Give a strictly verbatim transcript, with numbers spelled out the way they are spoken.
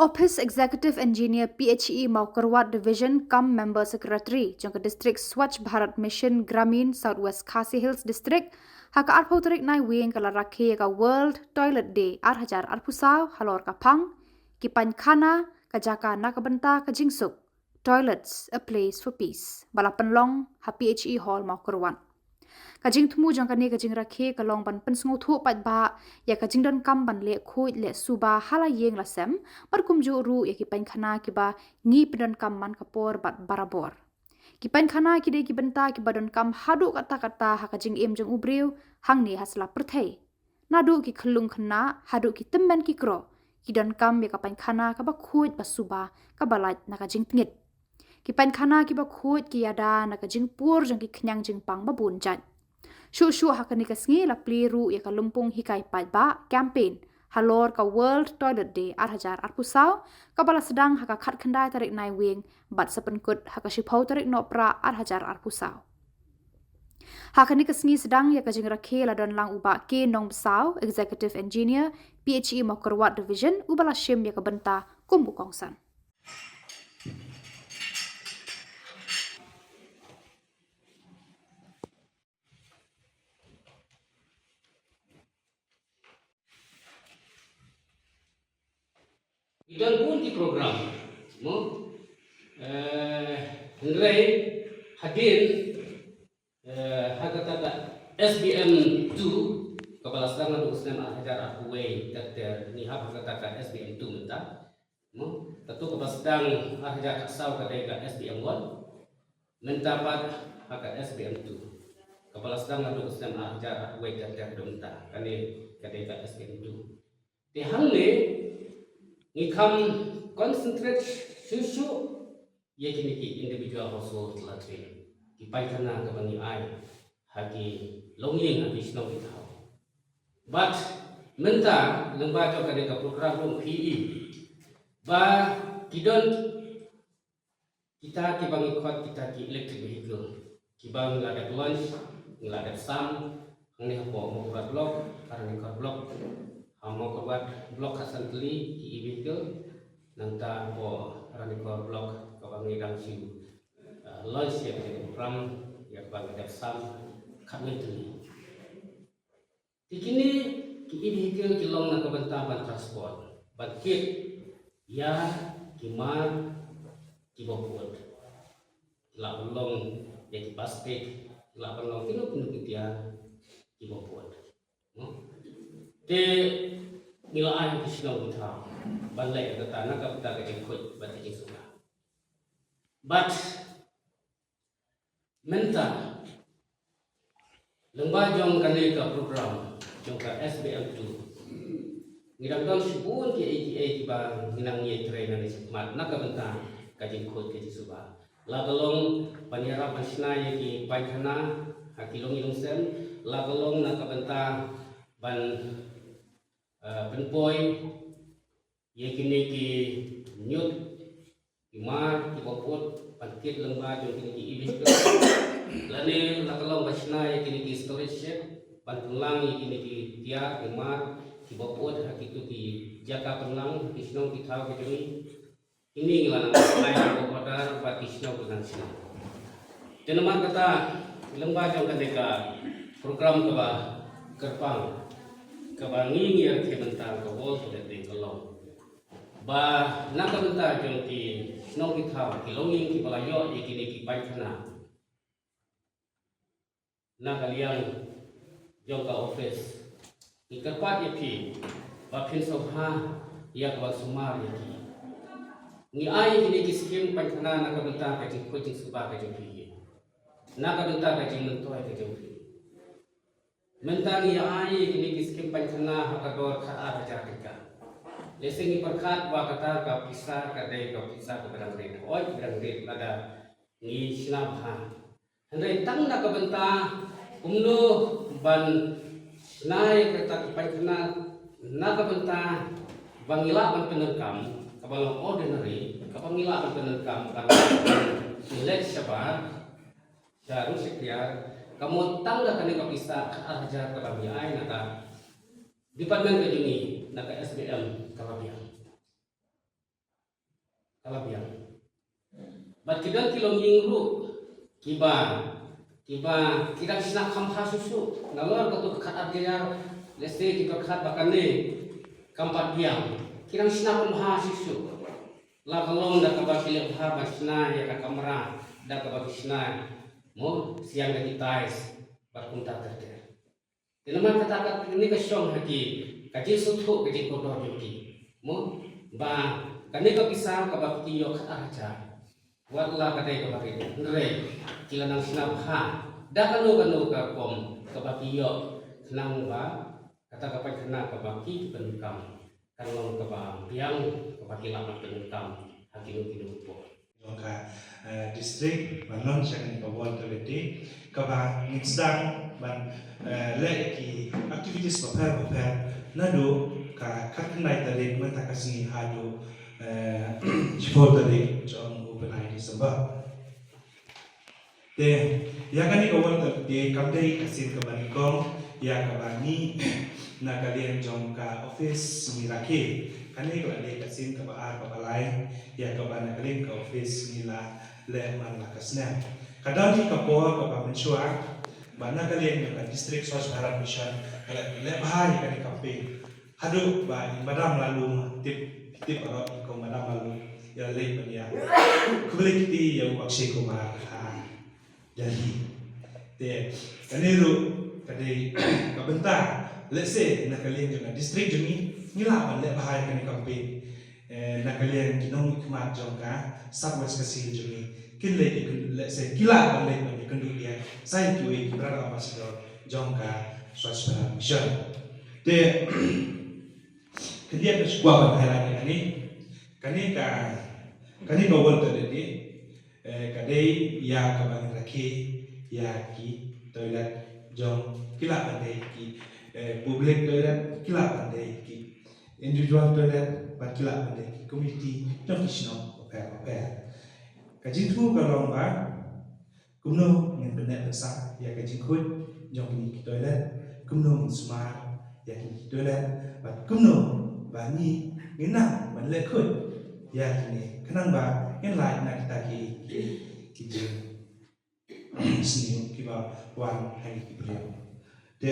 Office Executive Engineer P H E Mawkyrwat Division cum Member Secretary jong ka District Swachh Bharat Mission Gramin South West Khasi Hills District ha ka arphew tarik Naiwieng ka la rakhe ïa ka World Toilet Day ar hajar arphew saw halor ka phang Ki Paiñkhana ka jaka na ka bynta ka jingsuk, Toilets, a Place for Peace, ba la pynlong ha P H E Hall Mawkyrwat. Ka jingthmu jong kane ka jingrakhe ka long ban pynsngewthuh paidbah ïa ka jingdonkam ban leh khuid leh suba ha la ïing la sem, bad kumjuh ruh ïa ki paiñkhana kiba ngi pyndonkam man ka por bad barabor. Ki paiñkhana ki dei ki bynta kiba donkam haduh katta katta ha ka jingim jong u briew hangne ha sla pyrthei. Naduh ki khyllung khynnah haduh ki tymmen ki kro, ki donkam ïa ka paiñkhana kaba khuid ba suba, kaba lait na ka jingtngit. Ki paiñkhana kiba khuid ki ïada na ka jingpur jong ki khñiang jingpang ba bun jait. Shuh shuh ha kane ka sngi la plie ruh ïa ka lympung hikai paidbah campaign halor ka World Toilet Day ar hajar arphew saw, kaba la sdang ha ka khatkhyndai tarik Naiwieng bad sa pynkut ha ka shiphew tarik Nohprah ar hajar arphew saw. Ha kane ka sngi sdang ïa ka jingrakhe la don lang u Bah K Nongbsap, Executive Engineer, P H E Mawkyrwat Division, uba la shim ïa ka bynta kum u kongsan. Ngi don bun ki program, mo? Eh, hynrei hadien, eh, ha kata ka S B M two, kaba la sdang naduh u snem ar hajar arphew wei, ter ter ngi hap ha kata ka S B M two mynta. Mo? Katu kaba sdang ar hajar arphew saw ka dei ka S B M one. Mynta pat ha ka S B M two, kaba la sdang naduh u snem ar hajar arphew wei ter ter haduh mynta. Kane ka dei ka S B M two. Te hangne ngi kham concentrate shuh shuh ïa kine ki individual household latrine, ki paiñkhana kaba ngi ai ha ki longïing, ha ki shnong ki thaw. But mynta lyngba jong kane ka program ruh phi i ba ki don kita kiba ngi khot kita ki electric vehicle, kiba ngi la dep launch, ngi la dep sam hangne hapoh Mawkyrwat Block, ha Ranikor Block, ha Mawkyrwat Block khatsan tylli ki e-vehicle, nangta hapoh Ranikor Block kaba ngi dang shu, uh, launch ïa ka program, ïa kaba ngi dep sam khatwei tylli. Te kine ki e-vehicle ki long na ka bynta ban transport, ban kit ïa ki mar kiba bud. Ki lah ban long ïa ki plastik, ki lah ban long kino kino ki tiar kiba bud. Te ngi la ai ki shnong ki thaw ban leh kata na ka bynta ka jingkhuid bad ka jingsuba. But mynta, lyngba jong kane ka program jong ka S B M two, ngi dang don shibun kiei kiei kiba ngi nang ïatrei nangne shakhmat na ka bynta ka jingkhuid ka jingsuba. La ka long ban ïarap ban shna ïa ki paiñkhana ha ki longïing longsem, la ka long na ka bynta ban, eh, pynpoi ïa kine ki ñiut, ki mar kiba bud, ban kit lyngba jong kine ki e-waste. Lane la ka long ban shna ïa kine ki storage shed, ban pynlang ïa kine ki tiar, ki mar kiba bud ha kito ki jaka pynlang, ki shnong ki thaw ki jong ngi. Kine ngi la nang ai order bad ki shnong ki nang shna. Te namar kata, lyngba jong kane ka program kaba kyrpang, kaba ngi ngi rakhe mynta ka World Toilet Day ka long ba na ka bynta jong ki shnong ki thaw, ki longïing kiba la ïoh ïa kine ki paiñkhana na ka liang jong ka office, ngi kyrpad ïa phi ba phin sngewbha ïa ka ban sumar ïa ki. Ngi ai ïa kine ki skim paiñkhana na ka bynta ka jingkhuid jingsuba ka jong phi, na ka bynta ka jingmyntoi ka jong phi. Mynta ngi ai ïa kine ki skim paiñkhana ha ka dor khatar hajar tyngka. Lehse ngi pyrkhat ba kata ka pisa ka dei ka pisa kaba dang rit, hooid, ka dang rit lada ngi shna bha. Hynrei tang na ka bynta kumno ban shna ïa kata ki paiñkhana na ka bynta ba ngi lah ban pyndonkam, kaba long ordinary, kaba ngi lah ban pyndonkam, ban leit shabar sha rud sha khlieh, ka mut tang da kane ka pisa khatar hajar kaba ngi ai na ka department ka jong ngi, na ka S B M kaba biang. ka la biang. Bad ki don ki longïing ruh kiba, kiba ki dang shna kham bha shuh shuh. Nalor katu ka khatar hajar, let's say, ki pyrkhat ba kane kam pat biang, ki dang shna kham bha shuh shuh. La ka long da kaba ki leh bha ban shna ïa ka kamra, da kaba ki shna, mo, siang da ki tiles bad kumta ter ter. Te namar kata, kane ka shong ha ki ka jingsngewthuh, ka jingkordor jong ki, mo, ba kane ka pisa kaba ki ïoh khatar hajar, wat la ka dei kaba rit, hynrei ki la nang shna bha da kano kano ka rukom kaba ki ïoh, khnang ba kata ka paikana kaba ki, ki pyndonkam kan long kaba biang, kaba ki lah ban pyndonkam ha kino kino ki por. Jong ka, eh, district ban launch ïa kane ka wall toilet day, kaba ngin sdang ban, eh, leh ki activities bapher bapher naduh ka khatkhyndai tarik mynta ka sngi haduh, eh, shiphew tarik jong u bnai December. Te ïa kane ka wall toilet day kam dei ka sien kaba nyngkong ïa kaba ngi na ka liang jong ka office ngi rakhe. Kane ka la dei ka sien kaba ar kaba lai ïa kaba na ka liang ka office ngi la leh man la ka snem. Ka dei ka por kaba mynshuwa ba na ka liang jong ka District Swachh Bharat Mission ka la leh bha ïa kane ka campaign. Haduh ba i Madam Lalung, tip, tip baroh i Madam Lalung, i la leit ban ïa khublei kti ïa u Akshay Kumar ha Delhi. Te kane ruh ka dei ka bynta, let's say, na ka liang jong ka district jong ngi, ngi lah ban leh bha ïa kane campaign. Eh, na ka liang ki nongmihkhmat jong ka South West Khasi Hills jong ngi kin leit, let's say, ki lah ban leit ban ïakynduh ïa sa ïa kiwei ki brand ambassador jong ka Swachh Bharat Mission. Te khyndiat ka shu kwah ban highlight ïa kane, kane ka, kane ka wall toilet day, eh, ka dei ïa kaba ngin rakhe ïa ki toilet jong, ki lah ban dei ki, eh, public toilet, ki lah ban dei ki individual toilet, bad ki lah ban dei ki community jong ki shnong bapher bapher. Ka jingthmu ka long ba kumno ngin pynneh pynsah ïa ka jingkhuid jong kine ki toilet, kumno ngin sumar ïa kine ki toilet, bad kumno ba ngi ngin nang ban leh khuid ïa kine, khnang ba ngin lait na kita ki, ki, ki jingsniew kiba wan ha ki briew. Te